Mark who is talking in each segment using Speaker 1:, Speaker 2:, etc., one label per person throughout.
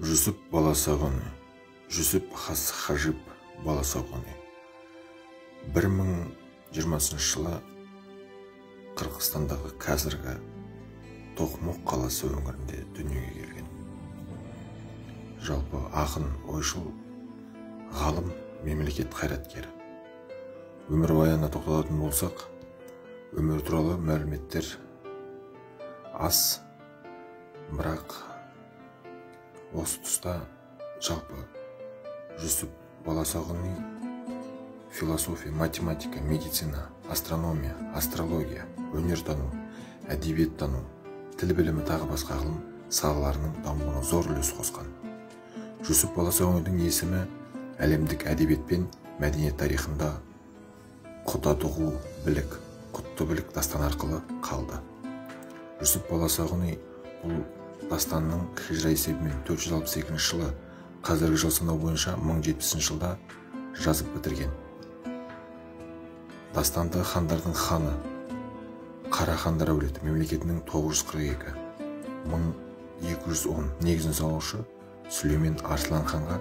Speaker 1: Жүсіп Баласағұни, Жүсіп Хас Хажиб Баласағұни 1020 жылы Қырғызстандағы қазіргі Тоқмоқ қаласы өңірінде дүниеге келген. Жалпы ақын, ойшыл, ғалым, мемлекет қайраткері. Өмірбаянына тоқталатын болсақ, өмір туралы мәліметтер аз, бірақ осы тұста жалпы Жүсіп Баласағұни философия, математика, медицина, астрономия, астрология, өнертану, әдебиеттану, тіл білімі тағы басқа ғылым салаларының дамуына зор үлес қосқан. Жүсіп Баласағұнидің есімі әлемдік әдебиет пен мәдениет тарихында Құтадғу білік, Құтты білік дастаны арқылы қалды. Жүсіп Баласағұни бұл дастанның хижра есебімен 462 жылы, қазіргі жыл санау бойынша 1070 жылда жазып бітірген. Дастанды хандардың ханы, Қара хандар әулеті мемлекетінің 942-1210 негізін салушы Сүлеймен Арслан ханға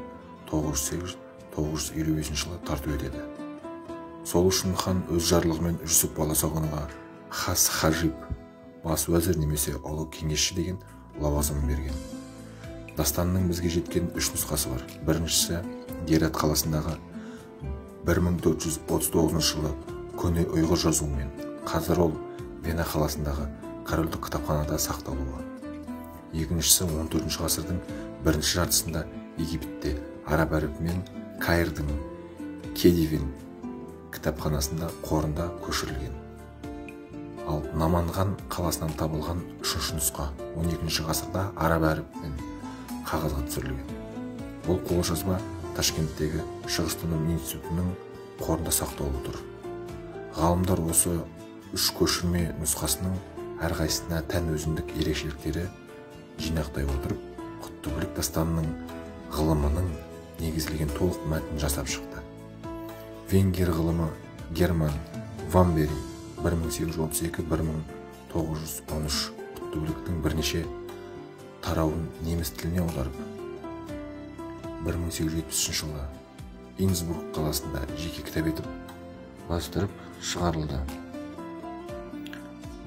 Speaker 1: 908-955 жылы тарту етеді. Сол үшін хан өз жарлығымен Жүсіп Баласағұниға Хас Хажиб, бас уәзір немесе ұлы кеңесші деген лауазымын берген. Дастанның бізге жеткен үш нұсқасы бар. Біріншісі Герат қаласындағы 1439 жылы көне ұйғыр жазуымен, қазір ол Вена қаласындағы корольдік кітапханада сақталуы. Екіншісі 14 ғасырдың бірінші жартысында Египетте араб әрпімен Каирдің Кедивин кітапханасында қорында көшірілген. Ал Наманған қаласынан табылған үшінші нұсқа 12 ғасырда араб әрпімен қағазға түсірілген. Бұл қолжазба Ташкенттегі Шығыстану институтының қорында сақтаулы тұр. Ғалымдар осы үш көшірме нұсқасының әрқайсысына тән өзіндік ерекшеліктері жинақтай отырып, Құтты білік дастанының ғылымының негізделген толық мәтін жасап шықты. Венгер ғылымы Герман Вамбери 1832-1913 Құтты біліктің бірнеше тарауын неміс тіліне аударып, 1873 жылы Инсбрук қаласында жеке кітап етіп бастырып шығарылды.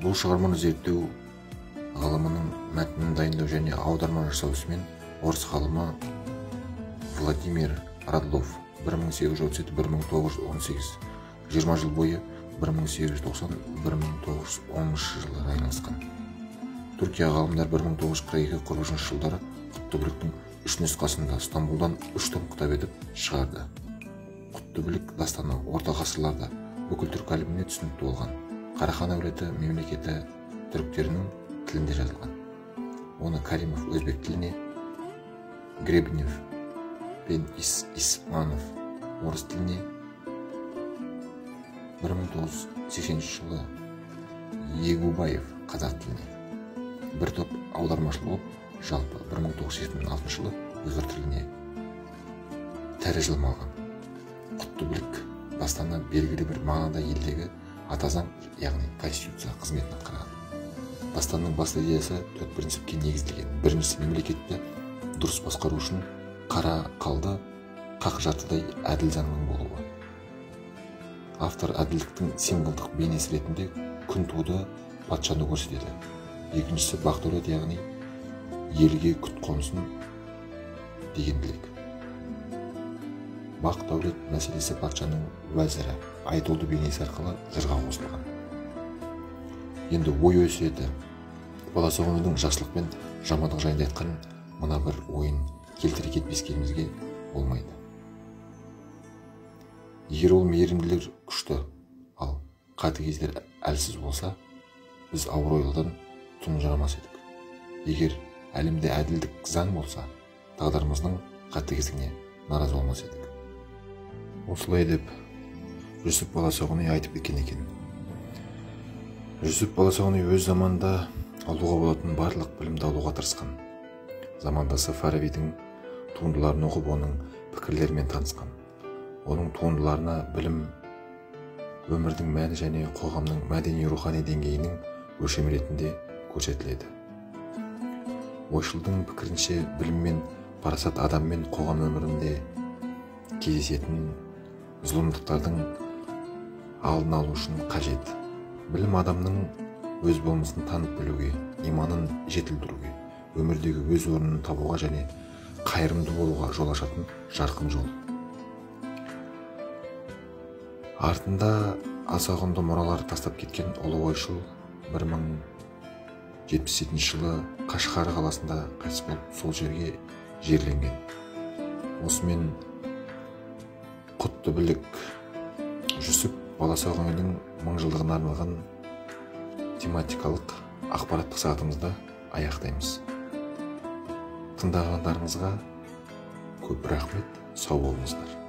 Speaker 1: Бұл шығарманы зерттеу ғылымының мәтінін дайындау және аударма жасау ісімен орыс ғалымы Владимир Радлов 1837-1918 20 жыл бойы 1890-1910 жылдары айналысқан. Түркия ғалымдар 1942-43 жылдары Құтты біліктің үш нұсқасында Стамбулдан үш том кітап етіп шығарды. Құтты білік дастаны орта ғасырларда бүкіл түркі әлеміне түсінікті болған. Қарахан әулеті мемлекеті түріктерінің тілінде жазылған. Оны Каримов өзбек тіліне, Гребнев пен Исманов орыс тіліне, 1980 жылы Егубаев қазақ тіліне, бір топ аудармашыл болып, жалпы 1986 жылы ұйғыр тіліне тәржіма алған. Құтты білік дастаны белгілі бір мағынада елдегі ата заң, яғни конституция қызметін атқарған. Дастанның басты идеясы төрт принципке негізделген. Біріншісі, мемлекетті дұрыс басқару үшін қара қалды қақ жартыдай әділ заңның болуы. Автор әділдіктің символдық бейнесі ретінде күн туды патшаны көрсетеді. Екіншісі, бақ дәулет, яғни елге күт қонсын деген тілек. Бақ дәулет мәселесі патшаның уәзірі Айтолды бейнесі арқылы жырға қосылған. Енді ой өсиеті Баласағұнидің жақсылық пен жамандық жайында айтқан мына бір ойын келтіре кетпескенімізге болмайды. Егер ол мейірімділер күшті, ал қатыгездер әлсіз болса, біз ауыр ойлардан тұнжырамас едік. Егер әлемде әділдік заң болса, тағдырымыздың қатыгездігіне наразы болмас едік. Осылай деп Жүсіп Баласағұни айтып кеткен екен. Жүсіп Баласағұни өз заманында алуға болатын барлық білімді алуға тырысқан. Замандасы Фарабидің туындыларын оқып, оның пікірлерімен танысқан. Оның туындыларына білім, өмірдің мәні және қоғамның мәдени рухани деңгейінің өлшемі ретінде көрсетіледі. Ойшылдың пікірінше, білім мен Парасат адам мен қоғам өмірінде кездесетін зұлымдықтардың алдын алу үшін қажет. Білім адамның өз болмысын танып білуге, иманын жетілдіруге, өмірдегі өз орнын табуға және қайырымды болуға жол ашатын жарқын жол. Артында аса құнды мұралар тастап кеткен ұлы ойшыл 1077 жылы Қашқар қаласында қайтыс болып, сол жерге жерленген. Осымен құтты білік Жүсіп Баласағұнның 1000 жылдығына арналған тематикалық ақпараттық сағатымызды аяқтаймыз. Тыңдағандарыңызға көп рахмет, сау болыңыздар.